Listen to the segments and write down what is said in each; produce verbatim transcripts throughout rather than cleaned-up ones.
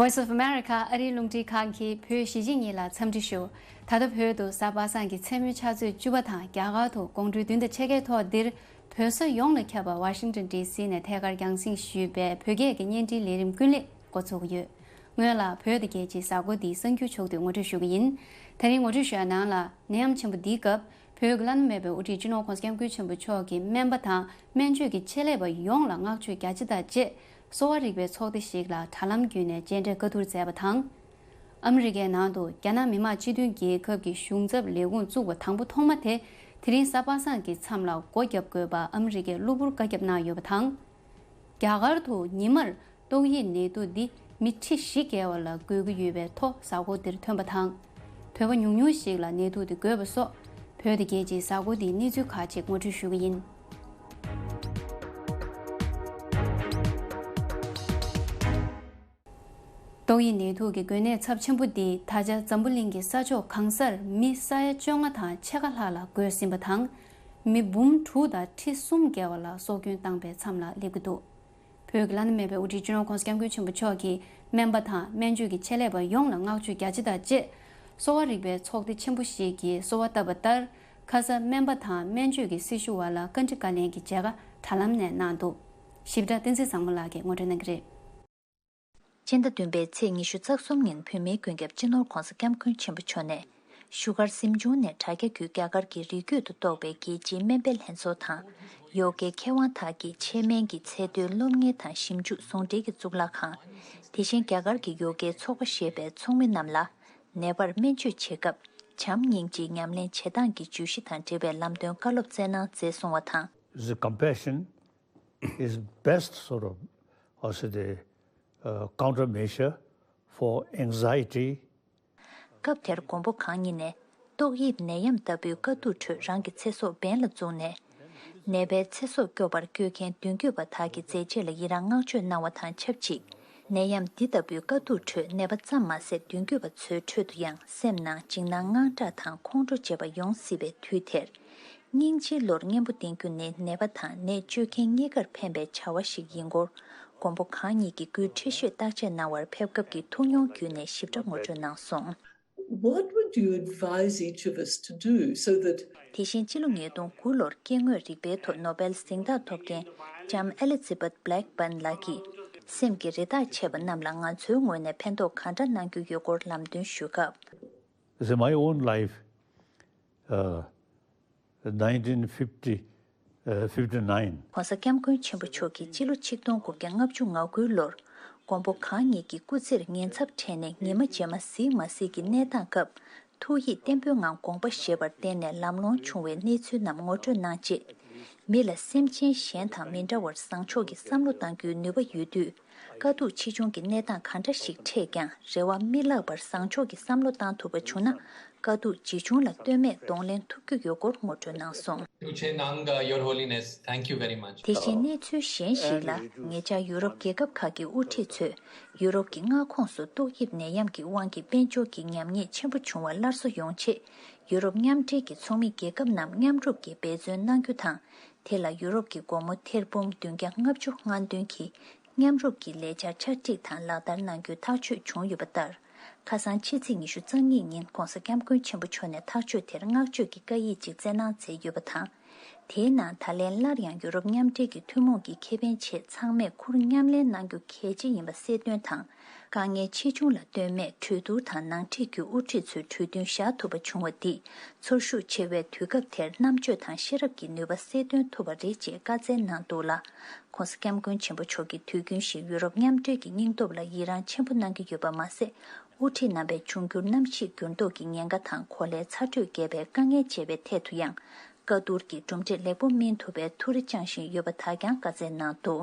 Voice of America ཨ་རིའི་རླུང་འཕྲིན་ཁང་གིས་བོད་གཞིས་བྱེས་གཉིས་ལ་འཚམས་འདྲི་ཞུ། ད་ལྟ་བོད་དུ་གཟའ་པ་སངས་ཀྱི་མཚན་མོའི་ཆུ་ཚོད་བཅུ་པ་དང་རྒྱ་གར་དུ་དགོང་དྲོའི་བདུན་དང་ཕྱེད་ཀའི་ཐོག་འདིར། བོད་ས་ཡོངས་ལ་ཁྱབ་པ་ཝ་ཤིང་ཏོན་ཌི་སི་ནས་ཐད་ཀར་རྒྱང་སྲིང་ཞུས་པའི་བོད་སྐད་ཀྱི་བརྙན་འཕྲིན་ལས་རིམ་ཀུན་གླེང་འགོ་ཚུགས་ཀྱི་ཡོད། སྔོན་ལ་བོད་དང་རྒྱལ་སྤྱིའི་གཟའ་འཁོར་འདིའི་གསར་འགྱུར་ཕྱོགས་བསྡུས་ངོ་སྤྲོད་ཞུ་གི་ཡིན། དེ་རིང་ངོ་སྤྲོད་ཞུ་ཡ་ནང་ལ། ནད་ཡམས་ཆེན་པོ་འདིའི་སྐབས་བོད་ཀྱི་བླ་ན་མེད་པའི་དབུ་ཁྲིད་སྤྱི་ནོར་༧གོང་ས་༧སྐྱབས་མགོན་ཆེན་པོ་མཆོག་གིས་སྨན་པ་དང་སྨན་བཅོས་ཀྱི་ཆེད་ལས་པ་ཡོངས་ལ་བསྔགས་བརྗོད་རྒྱ་ཆེ་དང་བཅས། གསོ་བ་རིག་པའི་ཚོགས་སྡེ་ཞིག་ལ་དྲ་ལམ་བརྒྱུད་ནས་མཇལ་འཕྲད་བཀའ་བསྡུར་མཛད་པ་དང་། ཨ་མི་རི་ཀའི་ནང་དུ་རྒྱ་ནག་མི་དམངས་སྤྱི་མཐུན་རྒྱལ་ཁབ་ཀྱི་གཞུང་ཚབ་ལས་ཁུངས་བཙུགས་པ་དང་པོ་ཐོག་མ་དེ། དེ་རིང་གཟའ་པ་སངས་ཀྱི་མཚམས་ལ་སྒོ་བརྒྱབ་དགོས་པ་ཨ་མི་རི་ཀས་གློ་བུར་བཀའ་ཁྱབ་གནང་ཡོད་པ་དང་། རྒྱ་གར་དུ་ཉི་མར་ཏོག་དབྱིབས་ནད་དུག་འདི་མི་ཁྲི་བཞི་བརྒལ་བ་ལ་འགོས་ཀྱི་ཡོད་པའི་ཐོ་གཟའ་འཁོར་འདིར་ཐོན་པ་དང་། བོད་པ་ཉུང་ཉུང་ཞིག་ལ་ནད་དུག་འདི་འགོས་པ་སོགས། བོད་དང་རྒྱལ་སྤྱིའི་གཟའ་འཁོར་འདིའི་གནས་ཚུལ་ཁག་ཅིག་ངོ་སྤྲོད་ཞུ་གི་ཡིན། ཏོག་དབྱིབས་ནད་དུག་གི་འགོས་ནད་ཚབས་ཆེན་པོ་འདིས་ད་ཆ་འཛམ་བུ་གླིང་གི་ས་ཕྱོགས་གང་སར་མི་ས་ཡ་བཅོ་ལྔ་དང་ཕྱེད་ཀ་ལྷག་ལ་འགོས་ཟིན་པ་དང་། མི་འབུམ་དྲུག་དང་ཁྲི་གསུམ་བརྒལ་བ་ལ་སྲོག་སྐྱོན་བཏང་པའི་མཚམས་ལ་སླེབས་ཀྱི་འདུག་བོད་ཀྱི་བླ་ན་མེད་པའི་དབུ་ཁྲིད་སྤྱི་ནོར་༧གོང་ས་༧སྐྱབས་མགོན་ཆེན་པོ་མཆོག་གིས་སྨན་པ་དང་སྨན་བཅོས་ཀྱི་ཆེད་ལས་པ་ཡོངས་ལ་བསྔགས་བརྗོད་རྒྱ་ཆེ་དང་བཅས། གསོ་བ་རིག་པའི་ཚོགས་སྡེ་ཆེན་པོ་ཞིག་གིས་གསོལ་བ་བཏབ་པ་ལྟར། ཁ་ས་སྨན་པ་དང་སྨན་བཅོས་ཀྱི་སྲི་ཞུ་བ་ལ་བཀའ་འདྲི་བཀའ་ལན་གྱི་མཇལ་ཁ་དྲ་ལམ་ནས་གནང་འདུག་ཞིབ་ཕྲ་བསྟན་འཛིན་བཟང་མོ་ལགས་ཀྱིས་ངོ་སྤྲོད་གནང་གི་རེད། སྤྱི་ཟླ་བདུན་པའི་ཚེས་ཉི་ཤུ་རྩ་གསུམ་ཉིན་བོད་མིའི་མགོན་སྐྱབས་སྤྱི་ནོར་༧གོང་ས་༧སྐྱབས་མགོན་ཆེན་པོ་མཆོག་ནས། བཞུགས་སྒར་གཟིམ་ཆུང་ནས་དྲ་རྒྱ་བརྒྱུད་རྒྱ་གར་གྱི་རི་རྒྱུད་དུ་གཏོགས་པའི་རྒྱལ་སྤྱིའི་སྨན་པའི་ལྷན་ཚོགས་དང་། ཡོ་གའི་མཁས་དབང་དག་གི་ཆེད་སྨན་གྱི་ཚད་མཐོའི་སློབ་གཉེར་དང་ཞིབ་འཇུག་ཟུང་འབྲེལ་གྱི་གཙུག་ལག་ཁང་། དེ་བཞིན་རྒྱ་གར་གྱི་ཡོ་གའི་ཚོགས་པ་ཞེས་པའི་ཚོགས་མི་རྣམས་ལ། ནད་པར་སྨན་བཅོས་བྱེད་སྐབས་བྱམས་སྙིང་རྗེའི་ཉམས་ལེན་བྱེད་སྟངས་ཀྱི་བརྗོད་གཞི་དང་འབྲེལ་བའི་ལམ་སྟོན་བཀའ་སློབ་སྩལ་གནང་མཛད་གསུང་བ་དང་། The compassion is best sort of, how should I say, uh, countermeasure for anxiety. སྐབས་དེར་མགོན་པོ་གང་ཉིད་ནས་ཏོག་དབྱིབས་ནད་ཡམས་ལྟ་བུའི་དཀའ་སྡུག་ཁྲོད་རང་གི་ཚེ་སྲོག་འབེན་ལ་བཙུགས་ནས། ནད་པའི་ཚེ་སྲོག་སྐྱོབ་པར་བསྐྱོད་མཁན་མདུན་སྐྱོད་པ་དག་གི་མཛད་རྗེས་ལ་ཡི་རངས་བསྔགས་བརྗོད་གནང་བ་དང་ཆབས་ཅིག་ནད་ཡམས་འདི་ལྟ་བུའི་དཀའ་སྡུག་ཁྲོད་ནད་པ་ཙམ་མ་ཟད་མདུན་སྐྱོད་པ་ཚོའི་ཁྲོད་དུ་ཡང་སེམས་ནང་འཇིགས་སྣང་དངངས་སྐྲག་དང་ཁོང་ཁྲོ་བྱེད་པ་ཡོང་སྲིད་པའི་དུས་དེར། སྙིང་རྗེའི་བློར་གཉེན་པོ་བསྟེན་རྒྱུ་ནི་ནད་པ་དང་ནད་བཅོས་མཁན་གཉིས་ཀར་ཕན་པའི་བྱ་བ་ཞིག་ཡིན་སྐོར། མགོན་པོ་གང་ཉིད་ཀྱིས་སྐུའི་ཁྲི་ཤོད་བརྟག་དཔྱད་གནང་བར་ཕེབས་སྐབས་ཀྱི་ཐུགས་མྱོང་བརྒྱུད་ནས་ཞིབ་ཕྲ་ངོ་སྤྲོད་གནང་སོང་། What would you advise each of us to do so that དེ་བཞིན་ཕྱི་ལོ་ཉིས་སྟོང་དགུ་ལོར་སྐྱེ་དངོས་རིག་པའི་ཐོག་ནོ་བེལ་གཟེངས་རྟགས་ཐོབ་མཁན་ལྕམ་ཨེ་ལི་ཛི་བེད་བྷི་ལེག་བྷན་ལགས་ཀྱིས། སེམས་ཀྱི་རེ་ཐག་ཆད་པ་རྣམས་ལ་ང་ཚོའི་ངོས་ནས་ཕན་ཐོགས་གང་འདྲ་གནང་རྒྱུ་ཡོད་སྐོར་ལམ་སྟོན་ཞུས་སྐབས། This is my own life, uh, nineteen fifty, uh, fifty-nine. ༸གོང་ས་༸སྐྱབས་མགོན་ཆེན་པོ་མཆོག་གིས་སྤྱི་ལོ་ཆིག་སྟོང་དགུ་བརྒྱ་ལྔ་བཅུ་ང་དགུ་ལོར་མགོན་པོ་གང་ཉིད་ཀྱི་སྐུ་ཚེར་ཉེན་ཚབས་འཕྲད་ནས་ཉི་མ་རྗེས་མ་གཟིགས་མ་གཟིགས་ཀྱི་གནས་སྟངས་སྐབས། ཐུགས་ཡིད་བརྟན་པོའི་ངང་དགོངས་པ་བཞེས་པར་བརྟེན་ནས་ལམ་ལྷོང་བྱུང་བའི་གནས་ཚུལ་རྣམས་ངོ་སྤྲོད་གནང་རྗེས། མི་ལ་སེམས་ཅན་གཞན་དང་མི་འདྲ་བར་བཟང་ཕྱོགས་ཀྱི་བསམ་བློ་གཏང་རྒྱུའི་ནུས་པ་ཡོད་དུས། དཀའ་སྡུག་ཆེ་ཆུང་གི་གནས་སྟངས་གང་འདྲ་ཞིག་འཕྲད་ཀྱང་རེ་བ་མི་བརླག་པར་བཟང་ཕྱོགས་ཀྱི་བསམ་བློ་གཏང་ཐུབ་པ་བྱུང་ན། དཀའ་སྡུག་ཇི་བྱུང་ལ་ལྟོས་མེད་གདོང་ལེན་ཐུབ་རྒྱུ་ཡོད་སྐོར་ངོ་སྤྲོད་གནང་སོང་། Tuche Nanga, Your Holiness, thank you very much. དེ་བཞིན་གནས་ཚུལ་གཞན་ཞིག་ལ། ཉེ་ཆར་ཡུ་རོབ་རྒྱལ་ཁབ་ཁག་གི་དབུ་ཁྲིད་ཚོས་ཡུ་རོབ་ཀྱི་མངའ་ཁོངས་སུ་ཏོག་དབྱིབས་ནད་ཡམས་ཀྱི་དབང་གིས་དཔལ་འབྱོར་གྱི་ཉམས་ཉེས་ཆེན་པོ་བྱུང་བར་སླར་གསོ་ཡོང་ཆེད། ཡུ་རོབ་མཉམ་འབྲེལ་གྱི་ཚོགས་མི་རྒྱལ་ཁབ་རྣམས་མཉམ་རུབ་ཀྱིས་འབད་བརྩོན་གནང་རྒྱུ་དང་། དེ་ལ་ཡུ་རོབ་ཀྱི་སྒོར་མོ་ཐེར་འབུམ་བདུན་བརྒྱ་ལྔ་བཅུ་ང་བདུན་གྱི་མཉམ་རུབ་ཀྱི་ལས་འཆར་ཆ་སྒྲིག་དང་ལག་བསྟར་གནང་རྒྱུའི་ཐག་གཅོད་བྱུང་ཡོད་པ་ལྟར། ཁ་སང་ཕྱི་ཚེས་ཉི་ཤུ་རྩ་གཉིས་ཉིན་༸གོང་ས་༸སྐྱབས་མགོན་ཆེན་པོ་མཆོག་ནས་ཐག་གཅོད་དེར་བསྔགས་བརྗོད་ཀྱི་བཀའ་ཡིག་ཅིག་བསྩལ་གནང་མཛད་ཡོད་པ་དང་། དེའི་ནང་ད་ལན་སླར་ཡང་ཡུ་རོབ་མཉམ་འབྲེལ་གྱི་ཐུན་མོང་གི་ཁེ་ཕན་ཆེད་ཚང་མས་ཁུར་མཉམ་ལེན་གནང་རྒྱུ་གལ་ཆེ་ཡིན་པ་གསལ་སྟོན་དང་། དཀའ་ངལ་ཆེ་ཆུང་ལ་ལྟོས་མེད་གྲོས་བསྡུར་དང་ནང་འཁྲིས་ཀྱི་དབུ་ཁྲིད་ཚོས་གྲོས་མཐུན་བཞག་ཐུབ་པ་བྱུང་བ་འདིས་ཚོར་ཤུགས་ཆེ་བའི་དུས་སྐབས་དེར་རྣམ་དཔྱོད་དང་ཤེས་རབ་ཀྱི་ནུས་པ་གསལ་སྟོན་ཐུབ་པ་རེད་ཅེས་བཀའ་སྩལ་གནང་འདུག་ལ། ༸གོང་ས་༸སྐྱབས་མགོན་ཆེན་པོ་མཆོག་གིས་དུས་རྒྱུན་བཞིན་ཡུ་རོབ་མཉམ་འབྲེལ་གྱི་སྙིང་སྟོབས་ལ་ཡི་རངས་ཆེན་པོ་གནང་གི་ཡོད་པ་མ་ཟད། དབུ་ཁྲིད་རྣམ་པས་འབྱུང་འགྱུར་གནམ་གཤིས་འགྱུར་ལྡོག་གི་ཉེན་ཁ་དང་གོ་ལའི་ཚ་དྲོད་རྒྱས་པའི་དཀའ་ངལ་འཕྱད་པའི་ཐད་དུ་ཡང་། བཀའ་བསྡུར་གྱི་གྲུབ་འབྲས་ལེགས་པོ་སྨིན་ཐུབ་པའི་ཐུགས་རེ་བཅངས་བཞིན་ཡོད་པ་དག་ཀྱང་བཀའ་སྩལ་གནང་འདུག་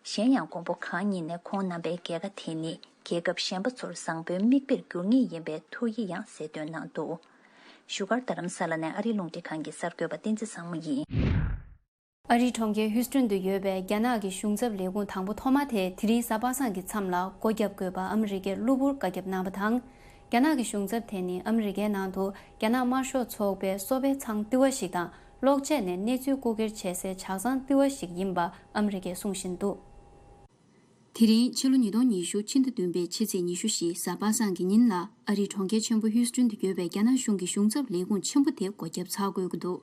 གཞན་ཡང་མགོན་པོ་གང་ཉིད་ནས་ཁོང་རྣམ་པའི་རྒྱལ་ཁ་དེ་ནི་རྒྱལ་ཁབ་གཞན་པ་ཚོར་བཟང་པོའི་མིག་དཔེར་འགྱུར་ངེས་ཡིན་པའི་ཐུགས་ཡིད་ཡང་གསལ་སྟོན་གནང་འདུག་བཞུགས་སྒར་རྡ་རམ་ས་ལ་ནས་ཨ་རིའི་རླུང་འཕྲིན་ཁང་གི་གསར་འགོད་པ་བསྟན་འཛིན་བཟང་མོ་ཡིན། ཨ་རིའི་གྲོང་ཁྱེར་ཧིའུ་སི་ཊོན་དུ་ཡོད་པའི་རྒྱ་ནག་གི་གཞུང་ཚབ་ལས་ཁུངས་དང་པོ་ཐོག་མ་དེ་དེ་རིང་གཟའ་པ་སངས་ཀྱི་མཚམས་ལ་སྒོ་བརྒྱབ་དགོས་པ་ཨ་མི་རི་ཀས་གློ་བུར་བཀའ་ཁྱབ་གནང་བ་དང་། རྒྱ་ནག་གི་གཞུང་ཚབ་དེ་ནི་ཨ་མི་རི་ཀའི་ནང་དུ་རྒྱ་ནག་དམར་ཤོག་ཚོགས་པའི་གསོ་སྤེལ་ཚང་ལྟེ་བ་ཞིག་དང་གློག་ཆས་ནས་གནས་ཚུལ་རྐུ་འཁྱེར་བྱེད་སའི་ཇག་ཚང་ལྟེ་བ་ཞིག་ཡིན་པ་ཨ་མི་རི་ཀས་གསུང་བཞིན་འདུག་དེ་རིང་ཕྱི་ལོ་ཉིས་སྟོང་ཉི་ཤུ་ཕྱི་ཟླ་བདུན་པའི་ཕྱི་ཚེས་ཉི་ཤུ་བཞི་གཟའ་པ་སངས་ཀྱི་ཉིན་ལ་ཨ་རིའི་གྲོང་ཁྱེར་ཆེན་པོ་ཧིའུ་སི་ཊོན་དུ་ཡོད་པའི་རྒྱ་ནག་གཞུང་གི་གཞུང་ཚབ་ལས་ཁུངས་ཆེན་པོ་དེ་སྒོ་བརྒྱབ་ཚར་དགོས་ཀྱི་འདུག་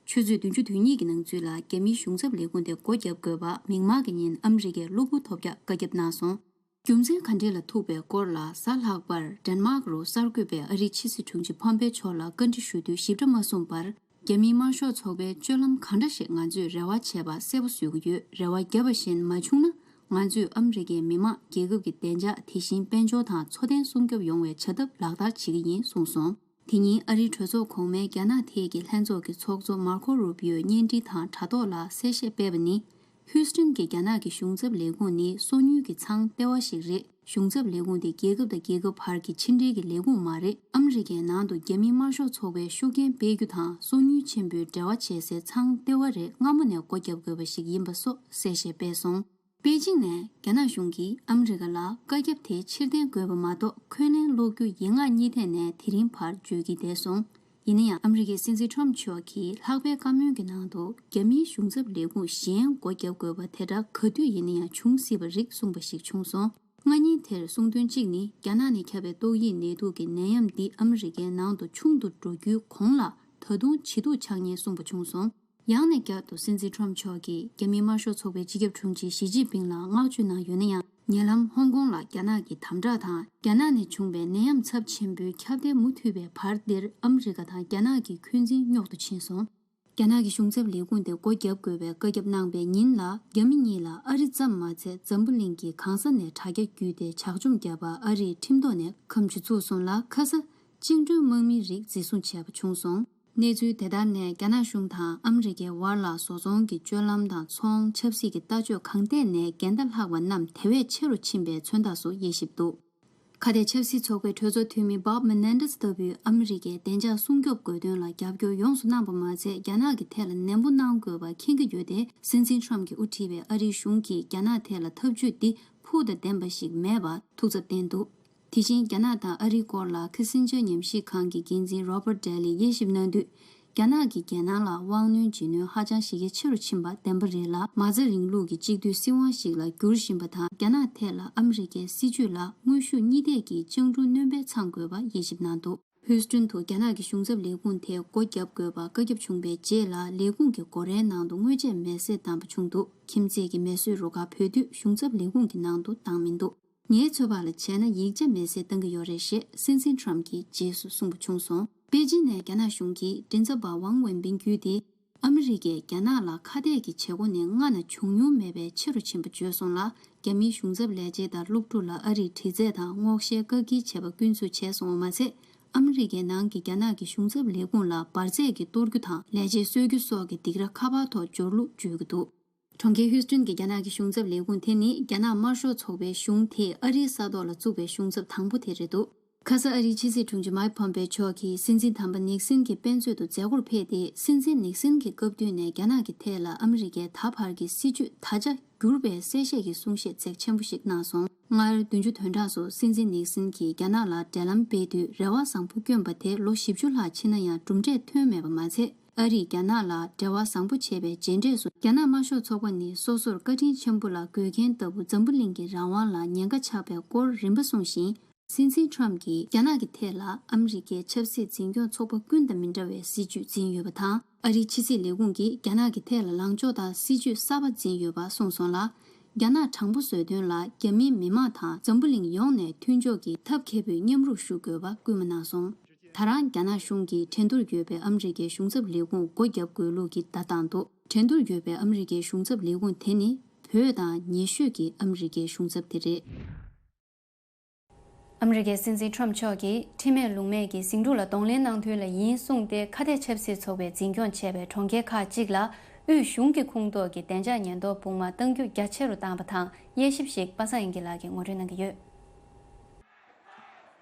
ཆུ་ཚོད་བདུན་ཅུ་དོན་གཉིས་ཀྱི་ནང་ཚུད་ལ་རྒྱ་མིའི་གཞུང་ཚབ་ལས་ཁུངས་དེ་སྒོ་བརྒྱབ་དགོས་པ་མིག་དམར་གྱི་ཉིན་ཨ་མི་རི་ཀའི་གློ་བུར་ཐོལ་རྒྱག་བཀའ་ཁྱབ་གནང་སོང་། རྒྱུ་མཚན་ག་འདྲས་ལ་ཐུག་པའི་སྐོར་ལ་གཟའ་ལྷག་པར་ཌེན་མཱག་རུ་གསར་འགོད་པས་ཨ་རིའི་ཕྱི་སྲིད་དྲུང་ཆེ་ཕོམ་པེ་མཆོག་ལ་བཀའ་འདྲི་ཞུ་དུས་ཞིབ་ཕྲ་མ་གསུངས་པར། རྒྱ་མིའི་དམར་ཤོག་ཚོགས་པའི་སྤྱོད་ལམ་གང་འདྲ་ཞིག་ང་ཚོས་རེ་བ་བྱས་པ་གསལ་པོ་བཟོ་གི་ཡོད། རེ་བ་བརྒྱབ་པ་བཞིན་མ་བྱུང་ན། ང་ཚོས་ཨ་མི་རི་ཀའི་མི་དམངས། རྒྱལ་ཁབ་ཀྱི་བདེ་འཇགས། དེ་བཞིན་དཔལ་འབྱོར་དང་འཚོ་རྟེན་སྲུང་སྐྱོབ་ཡོང་བའི་བྱ་ཐབས་ལག་བསྟར་བྱེད་ཀྱི་ཡིན་གསུངས་སོང་། དེ་ཉིན་ཨ་རིའི་གྲོས་ཚོགས་གོང་མའི་རྒྱ་ནག་ཐད་ཀྱི་ལྷན་ཚོགས་ཀྱི་ཚོགས་གཙོ་མར་ཁོ་རུ་པིའོས་བརྙན་འཕྲིན་དང་དྲ་ཐོག་ལ་གསལ་བཤད་སྤེལ་བ་ནི། ཧིའུ་སི་ཊོན་གྱི་རྒྱ་ནག་གི་གཞུང་ཚབ་ལས་ཁུངས་ནི་སོ་ཉུལ་གྱི་ཚང་ལྟེ་བ་ཞིག་རེད། གཞུང་ཚབ་ལས་ཁུངས་དེ་རྒྱལ་ཁབ་དང་རྒྱལ་ཁབ་བར་གྱི་ཕྱི་འབྲེལ་གྱི་ལས་ཁུངས་མ་རེད། ཨ་མི་རི་ཀའི་ནང་དུ་རྒྱ་མིའི་དམར་ཤོག་ཚོགས་པའི་ཤུགས་རྐྱེན་སྤེལ་རྒྱུ་དང་སོ་ཉུལ་ཆེན་པོའི་འབྲེལ་བ་བྱེད་སའི་ཚང་ལྟེ་བ་རེད། སྔ་མོ་ནས་སྒོ་བརྒྱབ་དགོས་པ་ཞིག་ཡིན་པ་སོགས་གསལ་བཤད་སྤེལ་སོང་། པེ་ཅིང་ནས་རྒྱ་ནག་གཞུང་གིས་ཨ་མི་རི་ཀ་ལ་བཀའ་ཁྱབ་དེ་ཕྱིར་འཐེན་དགོས་པ་མ་གཏོགས་འཁོན་ལན་སློག་རྒྱུ་ཡིན་ངག་གཉིས་ཐད་ནས་དེ་རིང་བར་བརྗོད་ཀྱིན་བསྡད་སོང་། ཡིན་ན་ཡང་ཨ་མི་རི་ཀའི་སྲིད་འཛིན་ཁྲོམ་མཆོག་གིས་ལྷག་པའི་བཀའ་མོལ་གྱི་ནང་དུ་རྒྱ་མིའི་གཞུང་ཚབ་ལས་ཁུངས་གཞན་སྒོ་བརྒྱབ་དགོས་པ་དེ་འདྲ་ག་དུས་ཡིན་ན་ཡང་འབྱུང་སྲིད་པ་རིགས་གསུངས་པ་ཞིག་བྱུང་སོང་། སྔ་ཉིན་དེར་གསུང་དོན་གཅིག་ནི་རྒྱ་ནག་ནས་ཁྱབ་པའི་ཏོག་དབྱིབས་ནད་དུག་གི་ནད་ཡམས་འདི་ཨ་མི་རི་ཀའི་ནང་དུ་ཆུང་དུ་འགྲོ་རྒྱུའི་གོང་ལ་ད་དུང་ཇེ་སྡུག་ཆགས་ཉེན་གསུངས་པ་བྱུང་སོང་། ཡང་ནས་བསྐྱར་དུ་སྲིད་འཛིན་ཁྲོམ་མཆོག་གིས་རྒྱ་མིའི་དམར་ཤོག་ཚོགས་པའི་སྤྱི་ཁྱབ་དྲུང་ཆེ་ཞི་ཅིན་ཕིང་ལ་བསྔགས་བརྗོད་གནང་ཡོད་ན་ཡང་། ཉེ་ལམ་ཧོང་ཀོང་ལ་རྒྱ་ནག་གི་དམ་དྲག་དང་། རྒྱ་ནག་ནས་བྱུང་བའི་ནད་ཡམས་ཚབས་ཆེན་པོའི་ཁྱབ་གདལ་མུ་མཐུད་པའི་བར་འདིར་ཨ་མི་རི་ཀ་དང་རྒྱ་ནག་གི་འཁོན་འཛིན་རྙོག་ཏུ་ཕྱིན་སོང་། རྒྱ་ནག་གི་གཞུང་ཚབ་ལས་ཁུངས་དེ་སྒོ་བརྒྱབ་དགོས་པའི་བཀའ་ཁྱབ་གནང་པའི་ཉིན་ལ། རྒྱ་མི་གཉིས་ལ་ཨ་རི་ཙམ་མ་ཚད་འཛམ་བུ་གླིང་གི་གང་ས་ནས་དྲ་རྒྱ་བརྒྱུད་དེ་ཇག་བཅོམ་བརྒྱབ་པར་ཨ་རིས་ཁྲིམས་ཐོག་ནས་ཁ་མཆུ་ཚུགས་སོང་ལ། ཁ་ས་བཅིངས་འགྲོལ་དམག་མིའི་རིགས་འཛིན་བཟུང་བྱས་པ་བྱུང་སོང་། གནས་ཚུལ་དེ་ལྟར་ནས་རྒྱ་ནག་གཞུང་དང་ཨ་མི་རི་ཀའི་བར་ལ་བཟོ་ཚོང་གི་སྤྱོད་ལམ་དང་ཚོང་། ཆབ་སྲིད་ཀྱི་ལྟ་སྤྱོད་གང་ཐད་ནས་འགལ་ཟླ་ལྷག་པ་རྣམས་དེ་བས་ཆེ་རུ་ཕྱིན་པའི་མཚོན་རྟགས་སུ་དབྱེ་ཞིབ་འདུག་ཁ་གཏད་ཆབ་སྲིད་ཚོགས་པའི་གྲོས་ཚོགས་འཐུས་མི་Bob Menendez ལྟ་བུས་ཨ་མི་རི་ཀའི་བདེ་འཇགས་སྲུང་སྐྱོབ་དགོས་དོན་ལ་རྒྱབ་སྐྱོར་ཡོངས་སུ་གནང་པ་མ་ཚད། རྒྱ་ནག་གི་ཐད་ལ་ནན་པོ་གནང་དགོས་པ་མཁྱེན་གྱི་ཡོད་དེ། སྲིད་འཛིན་ཁྲོམ་གྱིས་དབུ་ཁྲིད་པའི་ཨ་རིའི་གཞུང་གིས་རྒྱ་ནག་ཐད་ལ་ཐབས་ཇུས་འདི་ཕུགས་དང་ལྡན་པ་ཞིག་མེད་པར་ཐུགས་འཚབ་བསྟན་འདུག་དེ་བཞིན་རྒྱ་ནག་དང་ཨ་རིའི་སྐོར་ལ་ཁི་སིན་ཇར་ཉམས་ཞིབ་ཁང་གི་འགན་འཛིན་Robert Daly དབྱེ་ཞིབ་གནང་དུས། རྒྱ་ནག་གིས་རྒྱལ་ནང་ལ་དབང་གནོད་བྱེད་ནུས་ཧ་ཅང་ཞེ་གལ་ཆེ་རུ་ཕྱིན་པ་བདེན་པ་རེད་ལ། མ་རྩ་རིང་ལུགས་ཀྱི་གཅིག་སྡུད་སྲིད་དབང་ཞིག་ལ་འགྱུར་བཞིན་པ་དང་། རྒྱ་ནག་ཐད་ལ་ཨ་མི་རི་ཀའི་སྲིད་ཇུས་ལ་དངོས་ཤུགས་གཉིས་ཐད་ཀྱིས་སྤྱང་གྲུང་སྣོན་པ་ཚང་དགོས་པ་དབྱེ་ཞིབ་གནང་འདུག་ཧུའུ་སི་ཀྲུན་དུ་རྒྱ་ནག་གི་གཞུང་ཚབ་ལས་ཁུངས་དེ་སྒོ་བརྒྱབ་དགོས་པ་བཀའ་ཁྱབ་བྱུང་བའི་རྗེས་ལ། ལས་ཁུངས་ཀྱི་སྒོ་རའི་ནང་དུ་དངོས་ཆས་མེ་བསྲེགས་བཏང་པ་བྱུང་འདུག་ཁྱིམ་མཚེས་ཀྱི་མེ་གསོད་རུ་ཁག་བོད་དུས་གཞུང་ཚབ་ལས་ཁུངས་ཀྱི་ནང་དུ་བཏང་མི་འདུག་ངའི་ཚོད་དཔག་ལ་བྱས་ན། ཡིག་ཆ་མེ་བསྲེགས་བཏང་གི་ཡོད་རེད་ཞེས་སྲིད་འཛིན་ཁྲོམ་གྱིས་རྗེས་སུ་གསུངས་པ་བྱུང་སོང་། པེ་ཅིན་ནས་རྒྱ་ནག་གཞུང་གི་མགྲིན་ཚབ་པ་ཝང་ཝེན་པིན་བརྒྱུད་དེ། ཨ་མི་རི་ཀས་རྒྱ་ནག་ལ་ཁ་གཏད་ཀྱི་བྱེད་སྒོ་ནི་སྔ་ན་བྱུང་མྱོང་མེད་པའི་ཆེ་རུ་ཕྱིན་པ་བརྗོད་སོང་ལ། རྒྱ་མིའི་གཞུང་ཚབ་ལས་བྱེད་དང་སློབ་ཕྲུག་ལ་ཨ་རིས་དྲི་རྩད་དང་སྔོག་བཤེར་བཀག་སྐྱིལ་བྱས་པ་སྐྱོན་འཛུགས་བྱས་སོང་བ་མ་ཚད། ཨ་མི་རི་ཀའི་ནང་གི་རྒྱ་ནག་གི་གཞུང་ཚབ་ལས་ཁུངས་ལ་འབར་རྫས་ཀྱིས་གཏོར་རྒྱུ་དང་ལས་བྱེད་གསོད་རྒྱུ་སོགས་ཀྱི་སྡིགས་ར་ཁ་པར་ཐོག་འབྱོར་ལུགས་བརྗོད་ཀྱི་འདུག་གྲོང་ཁྱེར་ཧུའུ་སི་ཀྲུན་གྱི་རྒྱ་ནག་གི་གཞུང་ཚབ་ལས་ཁུངས་དེ་ནི་རྒྱ་ནག་དམར་ཤོག་ཚོགས་པའི་གཞུང་དེས་ཨ་རིའི་ས་ཐོག་ལ་བཙུགས་པའི་གཞུང་ཚབ་དང་པོ་དེ་རེད་འདུག་ཁ་ས་ཨ་རིའི་ཕྱི་སྲིད་དྲུང་ཆེ་མཱིག་ཕོམ་པེ་མཆོག་གིས་སྲིད་འཛིན་དམ་པ་ནིག་སིན་གྱི་དཔེ་མཛོད་དུ་མཛད་སྒོར་ཕེབས་ཏེ། སྲིད་འཛིན་ནིག་སིན་གྱི་སྐབས་དུས་ནས་རྒྱ་ནག་གི་ཐད་ལ་ཨ་མི་རི་ཀའི་ད་བར་གྱི་སྲིད་ཇུས་ད་ཆ་འགྱུར་བའི་གསལ་བཤད་ཀྱི་གསུང་བཤད་ཚད་ཆེན་པོ་ཞིག་གནང་སོང་། སྔར་བདུན་ཅུ་དོན་གྲངས་སུ་སྲིད་འཛིན་ནིག་སིན་གྱིས་རྒྱ་ནག་ལ་འབྲེལ་ལམ་སྤེལ་དུས་རེ་བ་བཟང་པོ་བསྐྱོན་པ་དེ་ལོ་བཞི་བཅུ་ལྷག་ཕྱིན་ན་ཡང་གྲུབ་འབྲས་ཐོན་མེད་པ་མ་ཚད། ཨ་རིས་རྒྱ་ནག་ལ་འབྲེལ་བ་བཟང་པོ་བྱས་པའི་རྗེས་འབྲས་སུ། རྒྱ་ནག་དམར་ཤོག་ཚོགས་པ་ནི་སོ་སོར་བཀའ་དྲིན་ཆེན་པོ་ལ་འགོད་མཁན་ལྟ་བུ་འཛམ་བུ་གླིང་གི་རང་དབང་ལ་ཉེན་ཁ་ཆགས་པའི་སྐོར་རིམ་པ་གསུངས་ཤིང་། སྲིད་འཛིན་ཁྲོམ་གྱིས་རྒྱ་ནག་གི་ཐད་ལ་ཨ་མི་རི་ཀའི་ཆབ་སྲིད་འཛིན་སྐྱོང་ཚོགས་པ་ཀུན་དང་མི་འདྲ་བའི་སྲིད་ཇུས་འཛིན་ཡོད་པ་དང་། ཨ་རིའི་ཕྱི་སྲིད་ལས་ཁུངས་ཀྱིས་རྒྱ་ནག་གི་ཐད་ལ་ལངས་ཕྱོགས་དང་སྲིད་ཇུས་གསར་པ་འཛིན་ཡོད་པ་གསུངས་སོང་ལ། རྒྱ་ནག་དྲང་པོ་བཟོ་དོན་ལ་རྒྱ་མིའི་མི་དམངས་དང་འཛམ་བུ་གླིང་ཡོངས་ནས་མཐུན་ཕྱོགས་ཀྱི་ཐབས་མཁས་པོས་མཉམ་རུབ་ཞུ་དགོས་པ་སྐུལ་མ་གནང་སོང་། ད་རང་རྒྱ་ནག་གཞུང་གིས་ཁྲིན་ཏུར་ཡོད་པའི་ཨ་མི་རི་ཀའི་གཞུང་ཚབ་ལས་ཁུངས་སྒོ་བརྒྱབ་དགོས་ལུགས་ཀྱི་བརྡ་བཏང་འདུག་ཁྲིན་ཏུར་ཡོད་པའི་ཨ་མི་རི་ཀའི་གཞུང་ཚབ་ལས་ཁུངས་དེ་ནི་བོད་དང་ཉེ་ཤོས་ཀྱི་ཨ་མི་རི་ཀའི་གཞུང་ཚབ་དེ་རེད། ཨ་མི་རི་ཀའི་སྲིད་འཛིན་ཁྲོམ་མཆོག་གིས་ཁྲིམས་མེད་ལུགས་མེད་ཀྱི་ཟིང་འཁྲུག་ལ་གདོང་ལེན་གནང་དོན་ལ་ཡིན་གསུངས་ཏེ། ཁ་གཏད་ཆབ་སྲིད་ཚོགས་པས་འཛིན་སྐྱོང་བྱས་པའི་གྲོང་ཁྱེར་ཁག་ཅིག་ལ་དབུས་གཞུང་གི་ཁོངས་གཏོགས་ཀྱི་བདེ་འཇགས་ཉེན་རྟོག་དཔུང་དམག་གཏང་རྒྱུ་རྒྱ་ཆེ་རུ་བཏང་པ་དང་། དབྱེ་ཞིབ་ཞིག་པ་སངས་དབྱངས་སྐྱིད་ལགས་ཀྱིས་ངོ་སྤྲོད་གནང་གི་ཡོད།